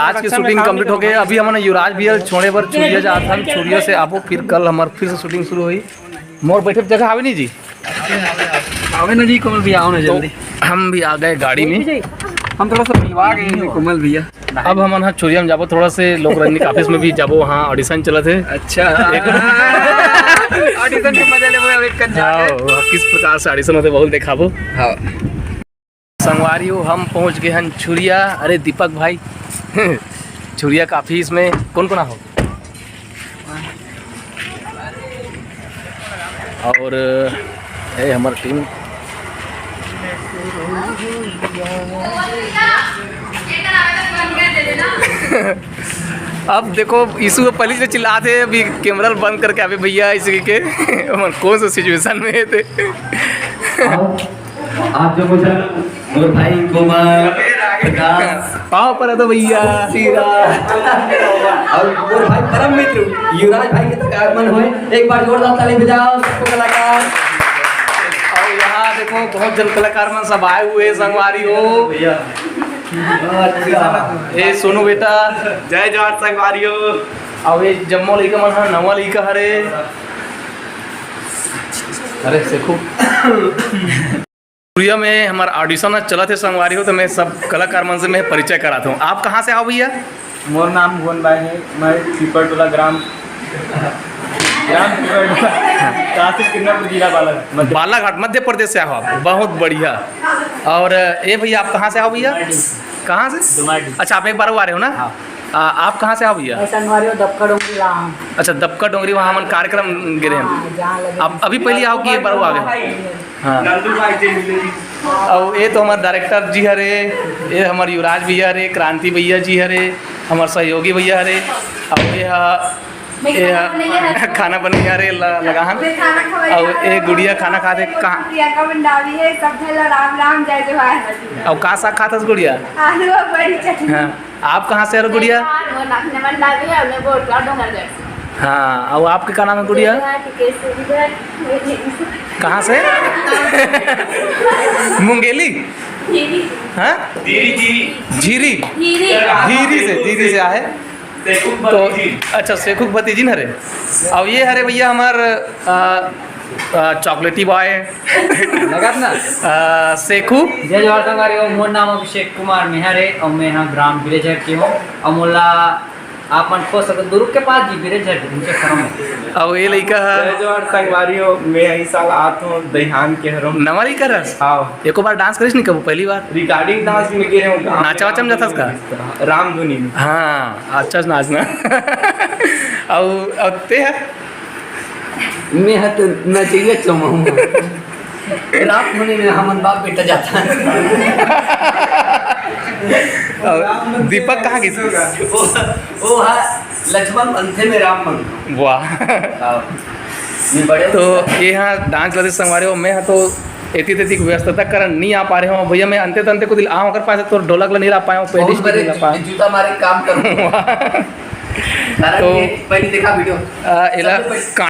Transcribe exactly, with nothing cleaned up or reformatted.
आज के shooting complete हो गए। अभी हमन युवराज भैया छोड़े बर छुरिया जात हन, छुरिया से आबो, फिर कल हमर फिर से shooting शुरू होई। मोर बैठे जगह आवे नहीं जी। आवे ना जी कोमल भैया, आओ ना तो जल्दी। हम भी आ गए गाड़ी में। हम थोड़ा सा मिलवा गए हैं कोमल भैया। अब हमन ह छुरिया में जाबो, थोड़ा से लोक रंजनी office में भी जाबो, वहाँ audition चलत हे। अच्छा। Audition के मजा लेबो अब एक कन जाके। हाँ, किस प्रकार से audition होथे, बहुत देखाबो। हाँ। संगवारी हो, हम पहुँच गए हन छुरिया। अरे दीपक भाई, छुरिया के office में कौन कौन हो? और ये हमर team। अब देखो, यीशु पहली से चिल्लात हे, अभी camera बंद करके, अभी भैया इसी के, हमन कौन सा situation में हे ते। आप जो मुझे, मोर भाई कोमल, प्रकाश, पाँव पर तो भैया। सीधा। और मोर भाई परम मित्र युवराज भाई के तक आगमन होए, एक बार जोरदार ताली बजाओ सबको कलाकार। और यहाँ देखो, बहुत जन कलाकार मन सब आए हुए हैं, संगवारी हो। भैया। अच्छा। ए सोनू बेटा। जय जोहार संगवारी हो। अब ये जम्मो लइका मन ह, नवा लइका हरे। अरे सेखू। छुरिया में हमार audition ह चलत हे संगवारी हो, तो मैं सब कलाकार मन से मैं परिचय करात हूँ। आप कहाँ से आओ भैया? मोर नाम भुवन बाई हे, मैं पीपरटोला ग्राम, ग्राम पीपरटोला, तहसील किरनापुर, जिला बालाघाट, मध्य बालाघाट, मध्य प्रदेश से आओ आप। बहुत बढ़िया। और ए भैया, आप कहाँ से आओ भैया? कहाँ से? डोमाडी। अच्छा, आप एक बार आ रहे हो ना? हाँ। आ, आप कहाँ से आओ भैया? मैं संगवारी हो, दबका डोंगरी राम। अच्छा, दबका डोंगरी, वहाँ हमन कार्यक्रम गे रहे हैं। हाँ, जहाँ लगे। आप अभी पहली आओ कि एक बार आ गए? हाँ। नंदू भाई जी मिले। और ये तो हमारे director जी हरे, ये हमारे युवराज भैया हरे, क्रांति भैया जी हरे, हमारे सहयोगी भैया हरे, और ये हा, मैं ये खाना हा, बनाइए हरे। खाना बनाइए हरे ल-, लगा हन। मैं खाना खवाइए और हरे। ये गुड़िया खाना खाते कहाँ? प्रियंका मंडावी है, सब झन ला राम राम, जय जोहार। और का साग खात हस गुड़िया? आलू और बड़ी चटनी। हाँ। आप कहाँ से हो गुड़िया? मोर नाम नमन डाली है, मैं बोलता हूँ डोंगरगढ़ से। हाँ, और आपके का नाम है गुड़िया? मेरा टिकेश्वरी भट्ट। कहाँ से? मुंगेली? हीरी। हाँ? हीरी, हीरी। झीरी? हीरी। हीरी से, हीरी से आए। तो अच्छा, सेखू के भतीजिन हरे। और ये हरे भैया हमार, आ, आ, chocolatey boy। लगत ना? आ, सेखू। जय जोहार संगवारी हो, मोर नाम अभिषेक कुमार मेहर हे और मैं यहाँ ग्राम बिरेझर के हूँ और मोला आप मन खोज सकते दुर्ग के पास जी बिरेझर के नीचे फॉर्म है। और ये लइका है। जय जोहार संगवारी हो, मैं यही साल आत हूँ दहिहान के हरों। नवा लइका रस? हाँ। एको बार dance करिस नहीं कबू, पहली बार? Recording dance में गे रहे हूँ। नाचा वाचा में जाथस का? रामधुनी में। हाँ, अच्छा से नाचना। और, और ते है? मैं ह तो नचइया चौमाहूँ। रात होने में हमन बाप बेटा जाता है। और दीपक कहाँ गिस? वो, वो हा लक्ष्मण अंथे में राम बन। वाह। हाँ। ये बड़े तो ये हा dance लगे संगवारी हो, मैं हा तो एती तेती व्यस्तता कारण नहीं आ पा रहे हो भैया। मैं अंते तंते को दिल आऊँ अगर पास तो ढोलक ला नहीं ला पाया हूँ, पेडिस बहुत बड़े नहीं ला पाया हूँ। जूता मारे काम करूँ। वाह। कारण तो ये पहले देखा video। आ, एला सबसे पहले